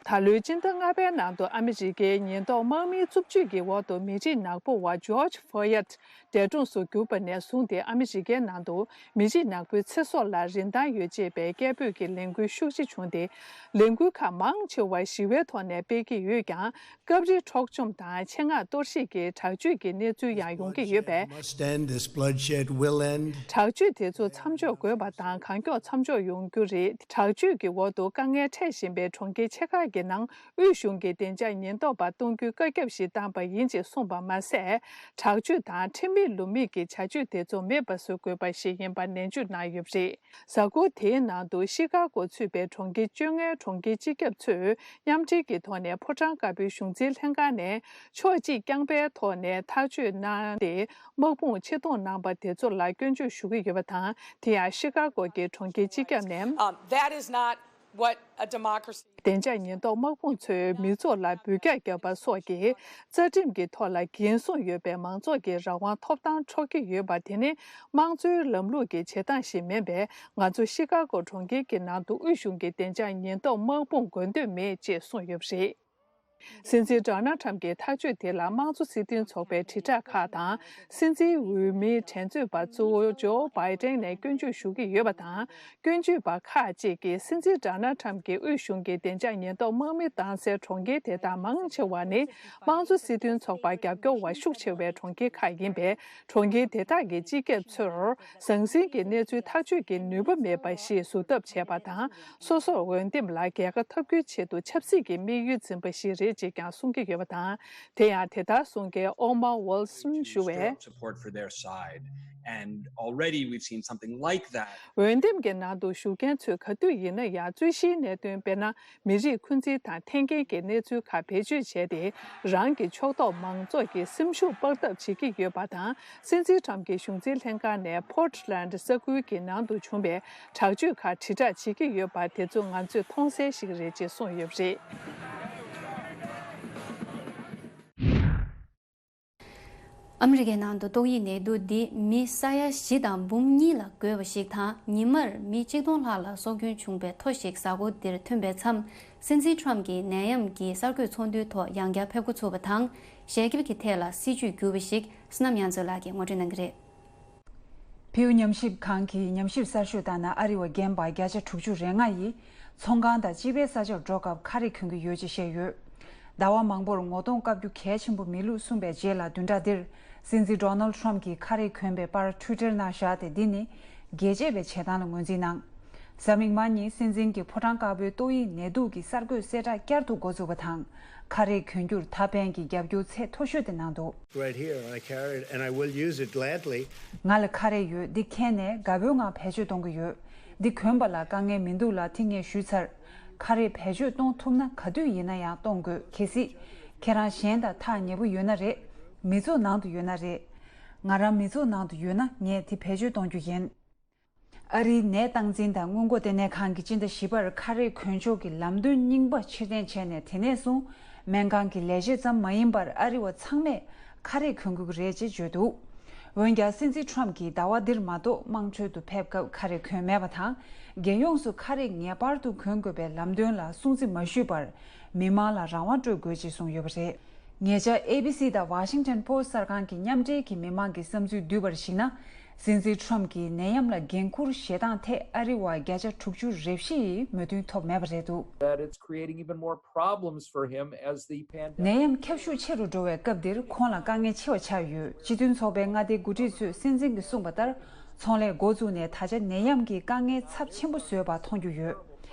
ད་ལོའི་སྤྱི་ཟླ་ལྔ་པའི་ནང་དུ་ཨ་མི་རི་ཀའི་ཉེན་རྟོག་དམག་མིའི་རྩུབ་སྤྱོད་ཀྱི་འོག་ཏུ་མི་རིགས་ནག་པོ་བ་ཇོརྗ་ཕོ་ཡེད་འདས་གྲོངས་སུ་གྱུར་པ་ནས་བཟུང་སྟེ། ཨ་མི་རི་ཀའི་ནང་དུ་མི་རིགས་ནག་པོའི་ཚེ་སྲོག་ལ་རིན་ཐང་ཡོད་ཅེས་པའི་སྐད་འབོད་ཀྱི་ལས་འགུལ་ཤུགས་ཆེ་བྱུང་སྟེ། ལས་འགུལ་ཁག་མང་ཆེ་བ་ཞི་བའི་ཐོག་ནས་སྤེལ་གྱི་ཡོད་ཀྱང་། སྐབས་རེ་འཕྲོག་བཅོམ་དང་ཆེད་མངགས་གཏོར་བཤིག་གི་དྲག་སྤྱོད་ཀྱི་གནས་ཚུལ་ཡང་ཡོང་གི་ཡོད་པས། Must end. This bloodshed will end. དྲག་སྤྱོད་དེ་ཚོ་མཚམས་འཇོག་དགོས་པ་དང་། གང་མགྱོགས་མཚམས་འཇོག་ཡོང་རྒྱུ་རེད། དྲག་སྤྱོད་ཀྱི་འོག་ཏུ་དཀའ་ངལ་འཕྲད་བཞིན་པའི་གྲོང་ཁྱེར་ཆེ་ཁག་གི་ནང་དབུས་གཞུང་གིས་བདེ་འཇགས་ཉེན་རྟོག་པ་གཏོང་རྒྱུའི་བཀའ་ཁྱབ་ཞིག་བཏང་པ་ཡིན་ཅེས་གསུངས་པ་མ་ཟད། དྲག་སྤྱོད་དང་ཁྲིམས་མེད་ལུགས་མེད་ཀྱི་བྱ་སྤྱོད་དེ་ཚོ་མེད་པ་བཟོ་དགོས་པ་ཞིག་ཡིན་པ་ནན་བརྗོད་གནང་ཡོད་པ་རེད། གཟའ་འཁོར་དེའི་ནང་དུ་ཤི་ཀ་གོ་ཚུད་པའི་གྲོང་ཁྱེར་བཅོ་ལྔའི་གྲོང་ཁྱེར་སྤྱི་ཁྱབ་ཚོས་མཉམ་འབྲེལ་གྱི་ཐོག་ནས་ཕོ་བྲང་དཀར་པོའི་གཞུང་འཛིན་ལྷན་ཁང་ནས་ཕྱོགས་གཅིག་རྐྱང་པའི་ཐོག་ནས་ཐག་གཅོད་གནང་སྟེ། དམག་དཔུང་ཕྱིར་གཏོང་གནང་པ་དེ་ཚོ་ལ་སྐྱོན་བརྗོད་ཞུ་གི་ཡོད་པ་དང་། དེ་ཡང་ཤི་ཀ་གོ་གི་གྲོང་ཁྱེར་སྤྱི་ཁྱབ་ནས། Um, that is not what a democracy. བདེ་འཇགས་ཉེན་རྟོག་དམག་དཔུང་ཚོས་མི་ཚོགས་ལ་འབོད་སྐྱབས་བརྒྱབ་པ་སོགས་ཀྱི་རྩ་ཁྲིམས་ཀྱི་ཐོག་ལ་འགན་སྲུང་ཡོད་པའི་མང་ཚོགས་ཀྱི་རང་དབང་ཐོབ་ཐང་འཕྲོག་གི་ཡོད་པ་དེ་ནི་དམངས་གཙོའི་ལམ་ལུགས་ཀྱི་བྱེད་སྟངས་ཤིག་མིན་པས། ང་ཚོ་ཤི་ཀ་གོ་གྲོང་ཁྱེར་གྱི་ནང་དུ་དབུས་གཞུང་གི་བདེ་འཇགས་ཉེན་རྟོག་དམག་དཔུང་དགོས་འདོད་མེད་ཅེས་གསུངས་ཡོད་པ་རེད། སྲིད་འཛིན་ཌོ་ནལ་ཊམ་གྱི་ཐག་གཅོད་དེ་ལ་དམངས་གཙོ་སྲིད་དོན་ཚོགས་པའི་དྲིལ་བསྒྲགས་ཁག་དང་། སྲིད་འཛིན་འོས་མིའི་འགྲན་རྩོད་པ་གཙོ་བོ་ཇོ་བྷའི་ཏན་ནས་སྐྱོན་བརྗོད་ཞུ་གི་ཡོད་པ་དང་། སྐྱོན་བརྗོད་པ་ཁག་ཅིག་གིས་སྲིད་འཛིན་ཌོ་ནལ་ཊམ་གྱིས་དབུས་གཞུང་གི་བདེ་འཇགས་ཉེན་རྟོག་དམག་མི་བཏང་སའི་གྲོང་ཁྱེར་དེ་དག་མང་ཆེ་བ་ནི་དམངས་གཙོ་སྲིད་དོན་ཚོགས་པར་རྒྱབ་སྐྱོར་བ་ཤུགས་ཆེ་བའི་གྲོང་ཁྱེར་ཁག་ཡིན་པས། གྲོང་ཁྱེར་དེ་དག་གི་སྤྱི་ཁྱབ་ཚོར་ཟང་ཟིང་གི་གནས་ཚུལ་ཐག་གཅོད་ཀྱི་ནུས་པ་མེད་པ་ཞིག་བཟོ་ཐབས་བྱས་པ་དང་། སོ་སོར་འོས་འདེམས་ལ་རྒྱལ་ཁ་ཐོབ་རྒྱུའི་ཆེད་དུ་ཆབ་སྲིད་ཀྱི་དམིགས་ཡུལ་འཛིན་པ་ཞིག་རེད་ཅེས་ཀྱང་གསུང་གི་ཡོད་པ་དང་། དེ་ཡང་དེ་ལྟར་གསུང་མཁན་ཨོ་མ་ཝོལ་སོན་ཞུ་བས། Support for their side. And already we've seen something like that. འོས་འདེམས་ཀྱི་ནང་དུ་ཞུགས་མཁན་ཚོས་ག་དུས་ཡིན་ན་ཡང་རྩོད་གཞིའི་གནད་དོན། དཔེར་ན། མི་རིགས་འཁོན་འཛིན་དང་འཐེན་འཁྱེར་གྱི་གནས་ཚུལ་ཁག་བེད་སྤྱོད་བྱས་ཏེ། རང་གི་ཕྱོགས་གཏོགས་མང་ཚོགས་ཀྱི་སེམས་ཤུགས་སྤར་ཐབས་བྱེད་ཀྱི་ཡོད་པ་དང་། སྲིད་འཛིན་ཊམ་གྱི་གཞུང་འཛིན་ལྷན་ཁང་ནས་པོར་ཊི་ལན་ཌི་ས་ཁུལ་གྱི་ནང་དུ་བྱུང་བའི་དྲག་སྤྱོད་ཁག་དྲིལ་བསྒྲགས་བྱེད་ཀྱི་ཡོད་པ་དེ་ཚོ་ང་ཚོས་མཐོང་གསལ་ཞིག་རེད་ཅེས་གསུངས་ཡོད་པ་རེད། ཨ་མི་རི་ཀའི་ནང་དུ་ཏོག་དབྱིབས་ནད་དུག་འདི་མི་ས་ཡ་བཞི་དང་འབུམ་གཉིས་ལ་འགོས་པ་ཞིག་དང་། ཉི་མར་མི་གཅིག་སྟོང་ལྷག་ལ་སྲོག་སྐྱོན་བྱུང་བའི་ཐོ་ཞིག་གཟའ་འཁོར་འདིར་ཐོན་པའི་མཚམས། སྲིད་འཛིན་ཊམ་གྱིས་ནད་ཡམས་ཀྱི་གསར་འགོད་ཚོགས་འདུའི་ཐོག་ཡང་བསྐྱར་ཕེབས་འགོ་ཚུགས་པ་དང་། ཞལ་འགེབས་ཀྱི་ཐད་ལ་སྲིད་ཇུས་བསྒྱུར་བ་ཞིག་བསོད་ནམས་དབྱངས་མཚོ་ལགས་ཀྱིས་ངོ་སྤྲོད་གནང་གི་རེད། ཕིའུ་ཉམས་ཞིབ་ཁང་གི་ཉམས་ཞིབ་གསར་ཤོས་ལྟར་ན། ཨ་རི་བ་རྒན་པ་བརྒྱ་ཆ་དྲུག་ཅུ་རེ་ལྔ་ཡིས་ཚོང་ཁང་དང་སྤྱི་པའི་ས་ཆར་འགྲོ་སྐབས་ཁ་རས་གོན་གྱི་ཡོད་ཅེས་བཤད་ཡོད། ཟླ་བ་མང་པོར་ངོ་གདོང་བཀབ་རྒྱུ་གལ་ཆེན་པོ་མི་བླུགས་གསུངས་པའི་རྗེས་ལ། བདུན་ཕྲག་འདིར་སྲིད་འཛིན་ཌོ་ནལ་ཊམ་གྱིས་ཁ་རས་གོན་པའི་པར་ཊུའི་ཊར་ནང་བཞག་སྟེ། འདི་ནི་རྒྱལ་གཅེས་པའི་བྱེད་སྟངས་ལ་ངོས་འཛིན་གནང་། གཟའ་མིག་དམར་ཉིན་སྲིད་འཛིན་གྱིས་ཕོ་བྲང་དཀར་པོའི་ཏོག་དབྱིབས་ནད་དུག་གི་གསར་འགོད་གསལ་བསྒྲགས་བསྐྱར་དུ་འགོ་བཙུགས་པ་དང་། ཁ་རས་གོན་རྒྱུར་ད་ཕན་གྱི་རྒྱབ་སྐྱོར་ཚད་མཐོ་ཤོས་དེ་གནང་འདུག Right here, and I carry it, and I will use it gladly. ང་ལ་ཁ་རས་ཡོད། འདི་ཁྱེར་ནས་དགའ་པོའི་ངང་བེད་སྤྱོད་གཏོང་གི་ཡོད། འདི་གོན་པ་ལ་དཀའ་ངལ་མི་འདུག་ལ། དེ་ངས་ཞུས་ཚར། ཁ་རས་བེད་སྤྱོད་གཏོང་ཐུབ་ན་ག་དུས་ཡིན་ན་ཡང་གཏོང་དགོས། གལ་སྲིད་ཁྱེད་རང་གཞན་དང་ཐག་ཉེ་པོ་ཡོད་ན་རེད། མི་ཚོགས་ནང་དུ་ཡོད་ན་རེད། ང་རང་མི་ཚོགས་ནང་དུ་ཡོད་ན་ངས་དེ་བེད་སྤྱོད་གཏོང་རྒྱུ་ཡིན། ཨ་རིའི་ནད་སྟངས་འཛིན་དང་སྔོན་འགོག་ལྟེ་གནས་ཁང་གིས་སྤྱི་ཟླ་བཞི་པར་ཁ་རས་གོན་ཆོག་གི་ལམ་སྟོན་རྙིང་པ་ཕྱིར་འཐེན་བྱས་ནས། དེ་ནས་བཟུང་སྨན་ཁང་གི་ལས་བྱེད་ཙམ་མ་ཡིན་པར་ཨ་རི་བ་ཚང་མས་ཁ་རས་གོན་དགོས་ཀྱི་རེད་ཅེས་བརྗོད་འདུག་འོན་ཀྱང་། སྲིད་འཛིན་ཊམ་གྱིས་ཟླ་བ་འདིར་མ་གཏོགས་དམངས་ཁྲོད་དུ་ཕེབས་སྐབས་ཁ་རས་གོན་མེད་པ་དང་། རྒྱལ་ཡོངས་སུ་ཁ་རས་ངེས་པར་དུ་གོན་དགོས་པའི་ལམ་སྟོན་ལ་སྲུང་བརྩི་མ་ཞུས་པར། མི་མང་ལ་རང་དབང་སྤྲོད་དགོས་ཅེས་གསུངས་ཡོད་པ་རེད། ཉེ་ཆར་ཨེ་བི་སི་དང་Washington Post གསར་ཁང་གིས་མཉམ་འབྲེལ་གྱིས་མི་མང་གི་བསམ་ཚུལ་བསྡུས་པར་གཞིགས་ན། སྲིད་འཛིན་ཊམ་གྱིས་ནད་ཡམས་ལ་འགན་འཁུར་བཞེས་སྟངས་ཐད་ཨ་རི་བ་བརྒྱ་ཆ་དྲུག་ཅུ་རེ་བཞི་ཡིས་མོས་མཐུན་ཐོབ་མེད་པ་རེད་འདུག That it's creating even more problems for him as the pandemic. ནད་ཡམས་ཁྱབ་ཤུགས་ཆེ་རུ་འགྲོ་བའི་སྐབས་འདིར་ཁོང་ལ་དཀའ་ངལ་ཆེ་བ་ཆགས་ཡོད། སྤྱི་མཐུན་ཚོགས་པའི་མངའ་སྡེའི་འགོ་ཁྲིད་ཚོས་སྲིད་འཛིན་གྱིས་གསུངས་པ་ལྟར། ཚོང་ལས་འགོ་བཙུགས་ནས་ད་ཆ་ནད་ཡམས་ཀྱིས་དཀའ་ངལ་ཚབས་ཆེན་པོ་བཟོས་པ་མཐོང་རྒྱུ་ཡོད།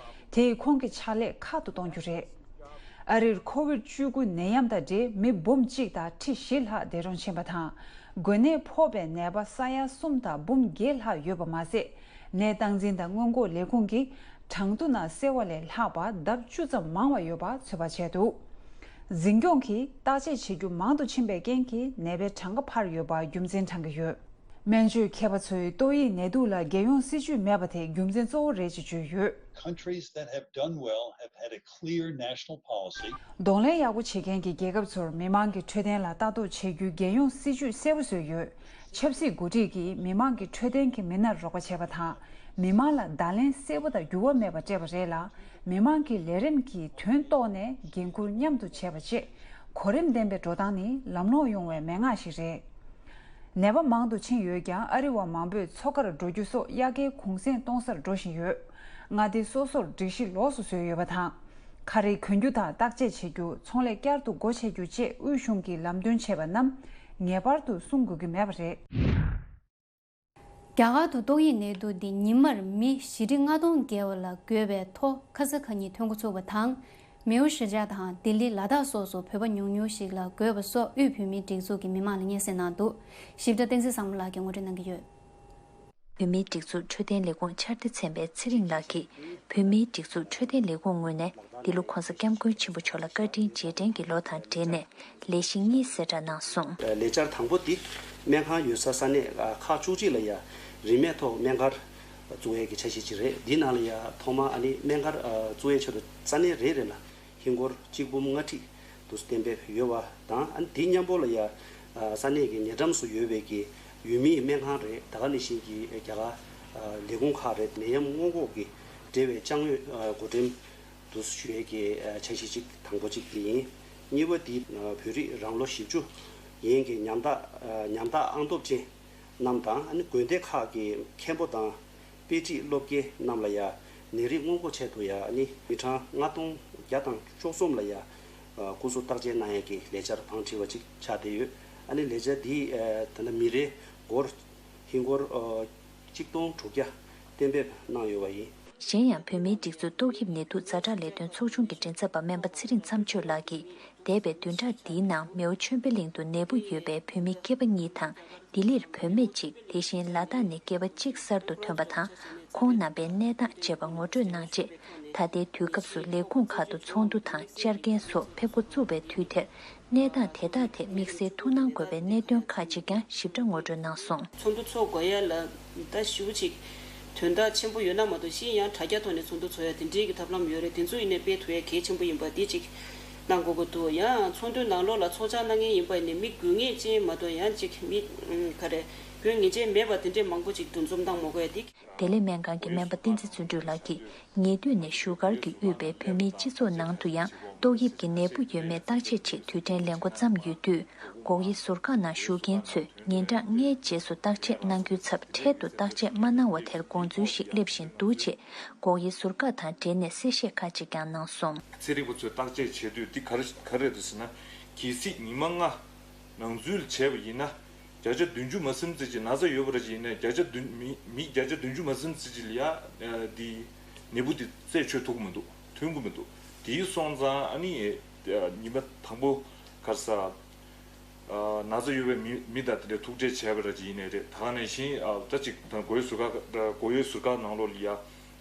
དེས་ཁོང་གི་ཕྱག་ལས་ཁག་ཏུ་གཏོང་རྒྱུ་རེད། ཨ་རིར་ཁོ་བིད་བཅུ་དགུ་ནད་ཡམས་དང་འབྲེལ་མི་འབུམ་གཅིག་དང་ཁྲི་བཞི་ལྷག་འདས་གྲོངས་ཕྱིན་པ་དང་། འགོས་ནད་ཕོག་པའི་ནད་པ་ས་ཡ་གསུམ་དང་འབུམ་བརྒྱད་ལྷག་ཡོད་པ་མ་ཟད། ནད་སྟངས་འཛིན་དང་སྔོན་འགོག་ལས་ཁུངས་ཀྱིས་གྲངས་ཐོ་ནང་གསལ་བ་ལས་ལྷག་པ་ལྡབ་བཅུ་ཙམ་མང་བ་ཡོད་པ་ཚོད་དཔག་བྱས་འདུག་འཛིན་སྐྱོང་གིས་བརྟག་དཔྱད་བྱེད་རྒྱུ་མང་དུ་ཕྱིན་པའི་རྐྱེན་གྱིས་ནད་པའི་གྲངས་ཀ་འཕར་ཡོད་པ་རྒྱུ་མཚན་བགྲང་གི་ཡོད། སྨན་བཅོས་མཁས་པ་ཚོས་ཏོག་དབྱིབས་ནད་དུག་ལ་རྒྱལ་ཡོངས་སྲིད་ཇུས་མེད་པ་དེ་རྒྱུ་མཚན་གཙོ་བོ་རེད་ཅེས་བརྗོད་ཡོད། Countries that have done well have had a clear national policy. གདོང་ལེན་ཡག་པོ་བྱེད་མཁན་གྱི་རྒྱལ་ཁབ་ཚོར་མི་མང་གི་འཕྲོད་བསྟེན་ལ་ལྟ་རྟོག་བྱེད་རྒྱུའི་རྒྱལ་ཡོངས་སྲིད་ཇུས་གསལ་པོ་བཟོས་ཡོད། ཆབ་སྲིད་འགོ་ཁྲིད་ཀྱིས་མི་མང་གི་འཕྲོད་བསྟེན་གྱི་མི་སྣར་རོགས་པ་བྱས་པ་དང་། མི་མང་ལ་བརྡ་ལན་གསལ་པོ་དང་འགྱུར་བ་མེད་པ་སྤྲད་པ་རེད་ལ། མི་མང་གི་ལས་རིམ་གྱི་དོན་རྟོགས་ནས་འགན་འཁུར་མཉམ་དུ་བྱས་པ་བཅས། གོ་རིམ་ལྡན་པའི་འགྲོ་སྟངས་ནི་ལམ་ལྷོང་ཡོང་བའི་མན་ངག་ཞིག་རེད། ནད་པ་མང་དུ་ཕྱིན་ཡོད་ཀྱང་། ཨ་རི་བ་མང་པོས་མཚོ་ཁར་འགྲོ་རྒྱུ་སོགས་དབྱར་ཁའི་གུང་གསེང་གཏོང་སར་འགྲོ་བཞིན་ཡོད། མངའ་སྡེ་སོ་སོར་སྒྲིག་གཞི་ལོགས་སུ་བཟོས་ཡོད་པ་དང་། ཁ་རས་གྱོན་རྒྱུ་དང་བརྟག་དཔྱད་བྱེད་རྒྱུ། ཚོང་ལས་བསྐྱར་དུ་སྒོ་ཕྱེ་རྒྱུ་བཅས་དབུས་གཞུང་གིས་ལམ་སྟོན་བྱས་པ་རྣམས་ངེས་པར་དུ་སྲུང་དགོས་ཀྱི་མེད་པ་རེད། རྒྱ་གར་དུ་ཏོག་དབྱིབས་ནད་དུག་འདི་ཉིན་མར་མི་བཞི་ཁྲི་ལྔ་སྟོང་བརྒལ་བ་ལ་འགོས་པའི་ཐོ་ཁ་ས་ཁ་ཉིན་ཐོན་འགོ་ཚུགས་པ་དང་། མེའོ་གཞིས་ཆགས་དང་ལྡི་ལི། ལ་དྭགས་སོགས་སུ་བོད་པ་ཉུང་ཉུང་ཞིག་ལ་འགོས་པ་སོགས་དབུས་བོད་མིའི་སྒྲིག་འཛུགས་ཀྱིས་མི་མང་ལ་སྙན་སེང་གནང་འདུག་ཞིབ་ཕྲ་བསྟན་འཛིན་བཟང་མོ་ལགས་ཀྱིས་ངོ་སྤྲོད་གནང་གི་ཡོད། བོད་མིའི་སྒྲིག་འཛུགས་འཕྲོད་བསྟེན་ལས་ཁུངས་ཕྱག་སྡེ་ཚན་པའི་ཚེ་རིང་ལགས་ཀྱིས། བོད་མིའི་སྒྲིག་འཛུགས་འཕྲོད་བསྟེན་ལས་ཁུངས་ངོས་ནས་འདི་ལོ་༸གོང་ས་༸སྐྱབས་མགོན་ཆེན་པོ་མཆོག་ལ་བཀའ་དྲིན་རྗེས་དྲན་གྱི་ལོ་དང་འབྲེལ་ནས་ལས་གཞི་གཉིས་གསལ་བསྒྲགས་གནང་སོང་། ལས་འཆར་དང་པོ་འདི་སྨན་ཁང་ཡོད་ས་ས་གནས་ཁག་བཅུ་གཅིག་ལ་ཡ་རིན་མེད་ཐོག་སྨན་སྒར་བཙུགས་ཡས་ཀྱི་འཆར་གཞི་ཅིག་རེད། འདི་ནང་ལ་ཡ་ཐོག་མ་ཨ་ནི་སྨན་སྒར་བཙུགས་ཡས་ཆེད་དུ་ས་གནས་རེ་རེ་ལ་ཧིན་སྒོར་གཅིག་འབུམ་ལྔ་ཁྲི་དུ་གཏན་འབེབས་ཡོད་པ་དང་། ཨ་ནི་དེ་མཉམ་པོ་ལ་ཡ་ས་གནས་ཀྱི་ཉེ་འགྲམ་སུ་ཡོད་པའི་གི་ཡུལ་མིའི་སྨན་ཁང་རེད། ད་ག་ནང་བཞིན་གྱི་རྒྱ་གར་ལས་ཁུངས་ཁག་རེད། ནད་ཡམས་སྔོན་འགོག་གི་འབྲེལ་བའི་ཅ་དངོས་བགོ་འགྲེམས་དུ་ཞུ་ཡས་ཀྱི་འཆར་གཞི་གཅིག་དང་པོ་གཅིག་དེ་ཡིན། གཉིས་པ་འདི་བོད་རིགས་རང་ལོ་བཞི་བཅུ་ཡན་གྱི་ཉམ་ཐག་ཉམ་ཐག་ཨང་སྟོབས་ཅན་རྣམས་དང་། ཨ་ནི་དགོན་སྡེ་ཁག་གི་མཁན་པོ་དང་དཔེ་ཁྲིད་སློབ་དགེ་རྣམས་ལ་ཡ་ནད་རིགས་སྔོན་འགོག་ཆེད་དུ་ཡ་ཨ་ནི་མི་གྲངས་ལྔ་སྟོང་བརྒྱ་དང་བཅུ་གསུམ་ལ་ཡ་སྐུ་གཟུགས་བརྟག་དཔྱད་གནང་ཡས་ཀྱི་ལས་འཆར་བང་བསྒྲིགས་པ་ཅིག་ཆགས་བསྡད་ཡོད། ཨ་ནི་ལས་འཆར་འདི་ད་ལྟ་མི་རེ་སྒོར་ཧིན་སྒོར་གཅིག་སྟོང་དྲུག་བརྒྱ་གཏན་འབེབས་གནང་ཡོད་པ་ཡིན། གཞན་ཡང་། བོད་མིའི་སྒྲིག་འཛུགས་ཏོག་དབྱིབས་ནད་དུག་ཛ་དྲག་ལས་དོན་ཚོགས་ཆུང་གི་མགྲིན་ཚབ་པ་སྨན་པ་ཚེ་རིང་མཚམས་གཅོད་ལགས་ཀྱིས། འདས་པའི་བདུན་ཕྲག་འདིའི་ནང་། མེའོ་ཆོས་འཕེལ་གླིང་དུ་ནད་འབུ་ཡོད་པའི་བོད་མི་སྐྱེས་པ་གཉིས་དང་། ལྡི་ལིར་བུད་མེད་གཅིག་དེ་བཞིན་ལ་དྭགས་ནས་སྐྱེས་པ་གཅིག་གསར་དུ་ཐོན་པ་དང་། ཁོང་རྣམ་པའི་གནས་སྟངས་བཅས་པ་ངོ་སྤྲོད་གནང་རྗེས། ད་ལྟའི་དུས་སྐབས་སུ་ལས་ཁུངས་ཁག་ཏུ་ཚོགས་འདུ་དང་། བཅར་མཁན་སོགས་ཕེབས་འགོ་བཙུགས་པའི་དུས་དེར། གནས་སྟངས་དེ་དག་ཐད་དམིགས་བསལ་ཐུགས་སྣང་དགོས་པའི་གནད་དོན་ཁག་ཅིག་ཀྱང་ཞིབ་ཕྲ་ངོ་སྤྲོད་གནང་སོང་། ཚོགས་འདུ་ཚོགས་དགོས་ཡ་ལ་ད་ཞེ་པོ་ཅིག་དོན་དག་ཆེན་པོ་ཡོད་ན་མ་གཏོགས། གཞན་ཡང་དྲ་རྒྱ་ཐོག་ནས་ཚོགས་འདུ་ཚོགས་ཡ་དེ་འདྲའི་གི་ཐབས་ལམ་ཡོད་རེད། དེ་ཚོ་ཡིན་ནའི་སྤེལ་ཐུབ་ཡ་གལ་ཆེན་པོ་ཡིན་པ་དེ་ཅིག་གནང་དགོས་ཀྱི་འདུག་ཡང་ཚོགས་འདུའི་ནང་ལོགས་ལ་ཚོགས་བཅར་གནང་མཁན་ཡིན་པ་ཡིན་ནའི་མི་དགོས་ངེས་ཅན་མ་གཏོགས། ཡང་ཅིག་མི་ག་རེ་དགོས་ངེས་ཅན་མེད་པ་དེ་འདྲའི་མང་པོ་ཅིག་འདུ་འཛོམས་གནང་མ་དགོས་ཡ་དེ། བདེ་ལེགས་སྨན་ཁང་གི་སྨན་པ་བསྟན་འཛིན་བརྩོན་འགྲུས་ལགས་ཀྱིས། ཉེ་དུས་ནས་བཞུགས་སྒར་གྱིས་དབུས་པའི་བོད་མིའི་སྤྱི་ཚོགས་ནང་དུ་ཡང་ཏོག་དབྱིབས་ཀྱི་ནད་འབུ་ཡོད་མེད་བརྟག་དཔྱད་ཆེད་དུས་དྲན་ལས་འགོ་བརྩམས་ཡོད་དུས། སྒོག་དབྱེ་ཟུར་བཀག་ནང་ཞུགས་མཁན་ཚོས་ཉིན་གྲངས་ལྔའི་རྗེས་སུ་བརྟག་དཔྱད་གནང་རྒྱུའི་ཚབ། འཕྲལ་དུ་བརྟག་དཔྱད་མ་གནང་བ་དེར་དགོངས་ཚུལ་ཞིག་སླེབས་བཞིན་འདུག་ཅེས། སྒོག་དབྱེ་ཟུར་བཀག་དང་འབྲེལ་ནས་གསལ་བཤད་ཁག་ཅིག་ཀྱང་གནང་སོང་། ཚན་རིག་པ་ཚོས་བརྟག་དཔྱད་བྱེད་དུས་འདི་ག་རེ་ག་རེ་རེད་ཟེར་ན། གལ་སྲིད་ཉི་མ་ལྔ་ནང་འཛུལ་བྱས་པ་ཡིན་ན། བརྒྱ་ཆ་བདུན་ཅུ་མ་ཟིན་ཙམ་ཅིག་ན་ཚ་ཡོད་པ་རེད་ཅིག་ཡིན་ན། བརྒྱ་ཆ་བདུན་མི་མི་བརྒྱ་ཆ་བདུན་ཅུ་མ་ཟིན་ཙམ་ཅིག་ལ་ཡ་འདི་ནད་འབུ་འདི་རྩད་ཆོད་ཐུབ་ཀྱི་མི་འདུག་ཐོན་གྱི་མི་འདུག་དེ་སོང་ཙང་ཨ་ནི་ཉི་མ་དང་པོ་ག་རེ་ཟ། ན་ཚ་ཡོད་པའི་མི་མི་དང་དེ་འདྲའི་ཐུག་འཕྲད་བྱས་པ་རེད་ཅིག་ཡིན་ནའི་རེད། ད་ག་ནང་བཞིན་ད་ཅིག་སྒོག་དབྱེ་ཟུར་བཀག་སྒོག་དབྱེ་ཟུར་བཀག་ནང་ལོགས་ལ་ཡ་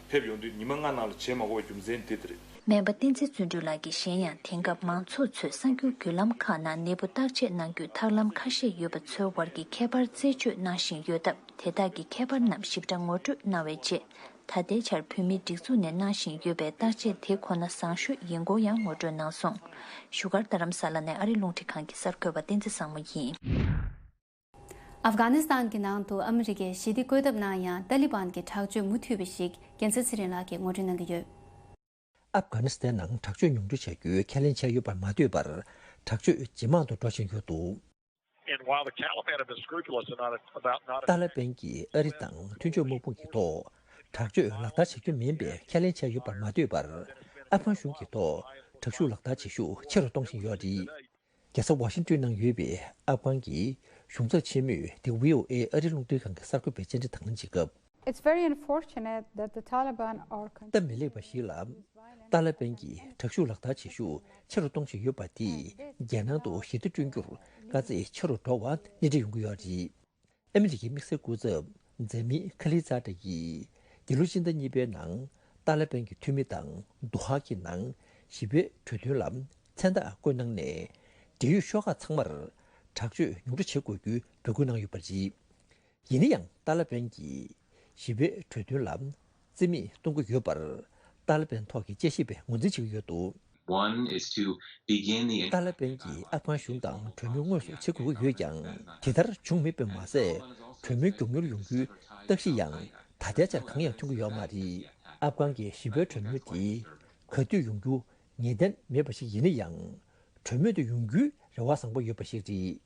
ཕེབས་ཡོང་དུས་ཉི་མ་ལྔ་ནང་ལ་བྱེད་མ་དགོས་པའི་རྒྱུ་མཚན་འདི་དེ་རེད། སྨན་པ་བསྟན་འཛིན་བརྩོན་འགྲུས་ལགས་ཀྱིས་གཞན་ཡང་དེང་སྐབས་མང་ཚོགས་ཚོས་གསར་འགྱུར་བརྒྱུད་ལམ་ཁག་ནང་ནད་འབུ་བརྟག་དཔྱད་གནང་རྒྱུའི་ཐབས་ལམ་ཁ་ཤས་ཡོད་པ་ཚོའི་བར་གྱི་ཁྱད་པར་རྩད་གཅོད་གནང་བཞིན་ཡོད་སྟབས། དེ་དག་གི་ཁྱད་པར་རྣམས་ཞིབ་ཕྲ་ངོ་སྤྲོད་གནང་བའི་རྗེས། ད་ལྟའི་ཆར་བོད་མིའི་སྒྲིག་འཛུགས་ནས་གནང་བཞིན་ཡོད་པའི་བརྟག་དཔྱད་དེ་ཁོ་ན་བཟང་ཤོས་ཡིན་སྐོར་ཡང་ངོ་སྤྲོད་གནང་སོང་། བཞུགས་སྒར་རྡ་རམ་ས་ལ་ནས་ཨ་རི་རླུང་འཕྲིན་ཁང་གི་གསར་འགོད་པ་བསྟན་འཛིན་བཟང་མོ་ཡིན། ཨབ་གྷ་ནི་སི་ཐན་གྱི་ནང་དུ་ཨ་མི་རི་ཀས་ཞི་བདེ་བཀོད་ཐབས་གནང་ཡང་། ཏཱ་ལི་བན་གྱི་དྲག་སྤྱོད་མུ་མཐུད་པ་ཞིག་རྒྱལ་མཚན་ཚེ་རིང་ལགས་ཀྱིས་ངོ་སྤྲོད་གནང་གི་ཡོད། ཨབ་གྷ་ནི་སི་ཐན་ནང་དྲག་སྤྱོད་ཉུང་འཕྲི་བྱ་རྒྱུའི་ཁས་ལེན་བྱས་ཡོད་པར་མ་ལྟོས་པར། དྲག་སྤྱོད་ཇེ་མང་དུ་འགྲོ་བཞིན་ཡོད་འདུག And while the Taliban have been scrupulous about not ཏཱ་ལི་བན་གྱིས་ཨ་རི་དང་མཐུན་ཕྱོགས་དམག་དཔུང་གི་ཐོག་དྲག་སྤྱོད་ལག་བསྟར་བྱ་རྒྱུ་མིན་པའི་ཁས་ལེན་བྱས་ཡོད་པར་མ་ལྟོས་པར། ཨབ་གྷན་གཞུང་གི་ཐོག་དྲག་ཤུགས་ལག་བསྟར་བྱེད་ཤུགས་ཆེ་རུ་གཏོང་བཞིན་ཡོད་རེད། རྒྱལ་ས་ཝ་ཤིང་ཏོན་ནང་ཡོད་པའི་ཨབ་གྷན་གྱི་གཞུང་ཚབ་ཆེན་མོས་འདི་བྷི་ཨོ་ཨེ་ཨ་རི་རླུང་འཕྲིན་ཁང་གི་གསར་འགོད་པའི་བཅར་འདྲི་དང་ལེན་བྱེད་སྐབས། It's very unfortunate that the Taliban are སྟབས་མི་ལེགས་པ་ཞིག་ལ། ཏཱ་ལི་བན་གྱིས་དྲག་ཤུགས་ལག་བསྟར་བྱེད་ཤུགས་ཆེ་རུ་གཏོང་བཞིན་ཡོད་པ་དེས་རྒྱལ་ནང་དུ་ཞི་བདེ་བསྐྲུན་རྒྱུར་དཀའ་ཚེགས་ཆེ་རུ་འགྲོ་བ་སྣེ་ཁྲིད་ཡོང་གི་ཡོད་རེད། ཨ་མི་རི་ཀའི་དམིགས་བསལ་སྐུ་ཚབ་འཛད་མི་ཁ་ལི་ཛ་ཏྲ་ཡིས་འདི་ལོའི་སྤྱི་ཟླ་གཉིས་པའི་ནང་ཏཱ་ལི་བན་གྱི་འཐུས་མི་དང་དོ་ཧ་གྱི་ནང་ཞི་བའི་གྲོས་མཐུན་ལ་མཚན་རྟགས་བཀོད་གནང་ནས། འབྲེལ་ཡོད་ཤོག་ཁག་ཚང་མར་དྲག་སྤྱོད་ཉུང་འཕྲི་བྱེད་དགོས་རྒྱུའི་འབོད་སྐུལ་གནང་ཡོད་པ་རེད། ཡིན་ན་ཡང་ཏཱ་ལི་བན་གྱིས་ཞི་བའི་གྲོས་མཐུན་ལ་རྩིས་མེད་གཏོང་གི་ཡོད་པར་ཏཱ་ལི་བན་ཐོག་གི་དཔྱད་ཞིབ་པས་ངོས་འཛིན་བྱེད་ཀྱི་ཡོད་འདུག One is to begin the ཏཱ་ལི་བན་གྱིས་ཨབ་གྷན་གཞུང་དང་གྲོས་མོལ་དངོས་སུ་བྱེད་དགོས་ཀྱི་ཡོད་ཀྱང་། དེ་ལྟར་བྱུང་མེད་པས་མ་ཟད། གྲོས་མོལ་མགྱོགས་མྱུར་ཡོང་རྒྱུའི་རྟགས་གཞི་ཡང་ད་ ད་ལྟའི་ཆར་གང་ཡང་ཐོན་གྱི་ཡོད་མ་རེད། ཨབ་གྷན་གྱི་ཞི་བའི་གྲོས་མོལ་དེ་ག་དུས་ཡོང་རྒྱུ་ངེས་གཏན་མེད་པ་ཞིག་ཡིན་ན་ཡང་། གྲོས་མོལ་དུ་ཡོང་རྒྱུའི་རེ་བ་བཟང་པོ་ཡོད་པ་ཞིག་རེད།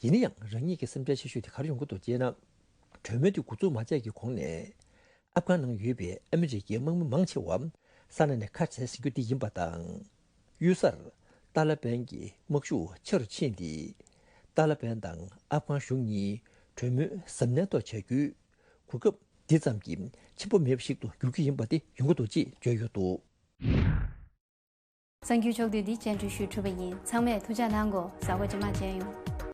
ཡིན་ན་ཡང་རང་ཉིད་ཀྱི་སེམས་ཁྲལ་ཆེ་ཤོས་དེ་ག་རེ་ཡོང་གི་འདུག་ཅེ་ན། གྲོས་མོལ་དེ་འགོ་འཛུགས་མ་བྱས་ཀྱི་གོང་ནས། ཨབ་གྷན་ནང་ཡོད་པའི་ཨ་མི་རི་ཀའི་དམག་མི་མང་ཆེ་བ་ས་གནས་ནས་ཁ་བྲལ་ཟིན་རྒྱུ་དེ་ཡིན་པ་དང་། གཡུལ་སར་ཏཱ་ལ་པན་གྱི་དམག་ཤུགས་ཆེ་རུ་ཕྱིན་ཏེ། ཏཱ་ལ་པན་དང་ཨབ་གྷན་གཞུང་གཉིས་གྲོས་མོལ་གཟབ་ནན་ཐོག་བྱ་རྒྱུའི་གོ་སྐབས་འདི་ཙམ་གྱིས་ཆེན་པོ་མེད་པ་ཞིག་ཏུ་འགྱུར་གྱི་ཡིན་པ་དེ་ཡོང་གི་འདུག་ཅེས་བརྗོད་ཡོད་འདུག། གསར་འགྱུར་ཕྱོགས་བསྡུས་འདི་སྙན་སྒྲོན་ཞུས་གྲུབ་པ་ཡིན། ཚང་མས་ཐུགས་ཅག་གནང་གོ། གཟའ་འཁོར་རྗེས་མ་མཇལ་ཡོང་།